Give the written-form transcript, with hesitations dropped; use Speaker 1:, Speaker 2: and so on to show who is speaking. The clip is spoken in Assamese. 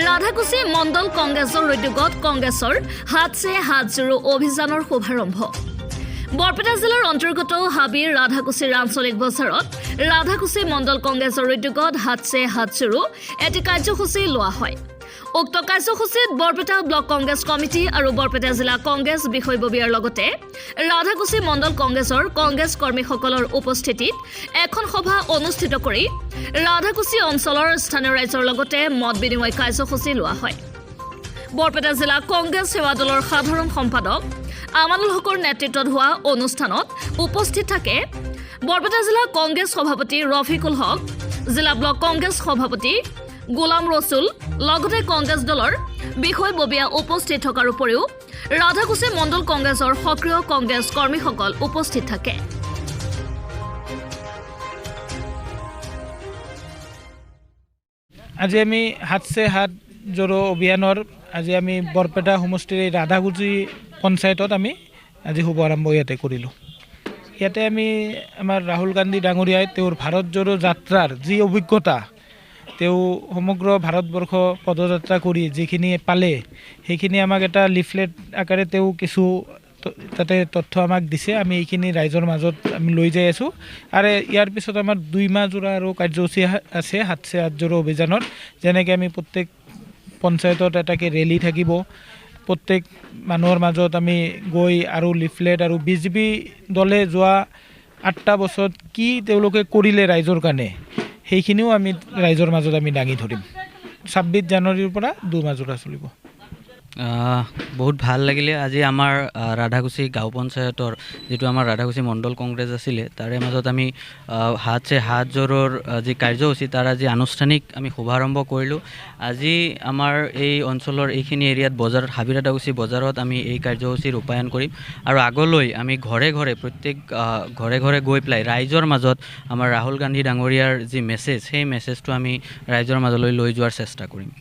Speaker 1: ৰাধাকুছি মণ্ডল কংগ্ৰেছৰ উদ্যোগত কংগ্ৰেছৰ হাত চে হাত জোৰো অভিযানৰ শুভাৰম্ভ। বৰপেটা জিলাৰ অন্তৰ্গত হাবিৰ ৰাধাকুছিৰ আঞ্চলিক বজাৰত ৰাধাকুছি মণ্ডল কংগ্ৰেছৰ উদ্যোগত হাত চে হাত জোৰো এটি কাৰ্যসূচী লোৱা হয়। উক্ত কাৰ্যসূচীত বৰপেটা ব্লক কংগ্ৰেছ কমিটি আৰু বৰপেটা জিলা কংগ্ৰেছ বিষয়ববীয়াৰ লগতে ৰাধাকুছি মণ্ডল কংগ্ৰেছৰ কংগ্ৰেছ কৰ্মীসকলৰ উপস্থিতিত এখন সভা অনুষ্ঠিত কৰি ৰাধাকুছি অঞ্চলৰ স্থানীয় ৰাইজৰ লগতে মত বিনিময় কাৰ্যসূচী লোৱা হয়। বৰপেটা জিলা কংগ্ৰেছ সেৱা দলৰ সাধাৰণ সম্পাদক আমানুল হকৰ নেতৃত্বত হোৱা অনুষ্ঠানত উপস্থিত থাকে বৰপেটা জিলা কংগ্ৰেছ সভাপতি ৰফিকুল হক, জিলা ব্লক কংগ্ৰেছ সভাপতি গোলাম ৰচুল, লগতে কংগ্ৰেছ দলৰ বিষয়ববীয়া উপস্থিত থকাৰ উপৰিও ৰাধাকুছি মণ্ডল কংগ্ৰেছৰ সক্ৰিয় কংগ্ৰেছ কৰ্মীসকল উপস্থিত থাকে।
Speaker 2: আজি আমি হাত চে হাত জোৰো অভিযানৰ আজি আমি বৰপেটা সমষ্টিৰ এই ৰাধাকুছি পঞ্চায়তত আমি আজি শুভাৰম্ভ ইয়াতে কৰিলোঁ। ইয়াতে আমি আমাৰ ৰাহুল গান্ধী ডাঙৰীয়াই তেওঁৰ ভাৰত জোৰো যাত্ৰাৰ যি অভিজ্ঞতা, তেওঁ সমগ্ৰ ভাৰতবৰ্ষ পদযাত্ৰা কৰি যিখিনি পালে সেইখিনি আমাক এটা লিফলেট আকাৰে তেওঁ কিছু তাতে তথ্য আমাক দিছে। আমি এইখিনি ৰাইজৰ মাজত আমি লৈ যাই আছোঁ। আৰু ইয়াৰ পিছত আমাৰ 2 মাহ জোৰা আৰু কাৰ্যসূচী আছে হাত চে হাত জোৰো অভিযানত। যেনেকৈ আমি প্ৰত্যেক পঞ্চায়তত এটাকে ৰেলী থাকিব, প্ৰত্যেক মানুহৰ মাজত আমি গৈ আৰু লিফলেট আৰু বিজেপি দলে যোৱা 8টা বছৰত কি তেওঁলোকে কৰিলে ৰাইজৰ কাৰণে সেইখিনিও আমি ৰাইজৰ মাজত আমি দাঙি ধৰিম। 26 জানুৱাৰীৰ পৰা 2 মাহ জোৰা চলিব।
Speaker 3: বহুত ভাল লাগিলে আজি আমাৰ ৰাধাকুছি গাঁও পঞ্চায়তৰ যিটো আমাৰ ৰাধাকুছি মণ্ডল কংগ্ৰেছ আছিলে তাৰে মাজত আমি হাত চে হাত জোৰৰ যি কাৰ্যসূচী তাৰ আজি আনুষ্ঠানিক আমি শুভাৰম্ভ কৰিলোঁ। আজি আমাৰ এই অঞ্চলৰ এইখিনি এৰিয়াত বজাৰত হাবি ৰাধাকুছি বজাৰত আমি এই কাৰ্যসূচী ৰূপায়ণ কৰিম আৰু আগলৈ আমি ঘৰে ঘৰে প্ৰত্যেক ঘৰে ঘৰে গৈ পেলাই ৰাইজৰ মাজত আমাৰ ৰাহুল গান্ধী ডাঙৰীয়াৰ যি মেছেজ, সেই মেছেজটো আমি ৰাইজৰ মাজলৈ লৈ যোৱাৰ চেষ্টা কৰিম।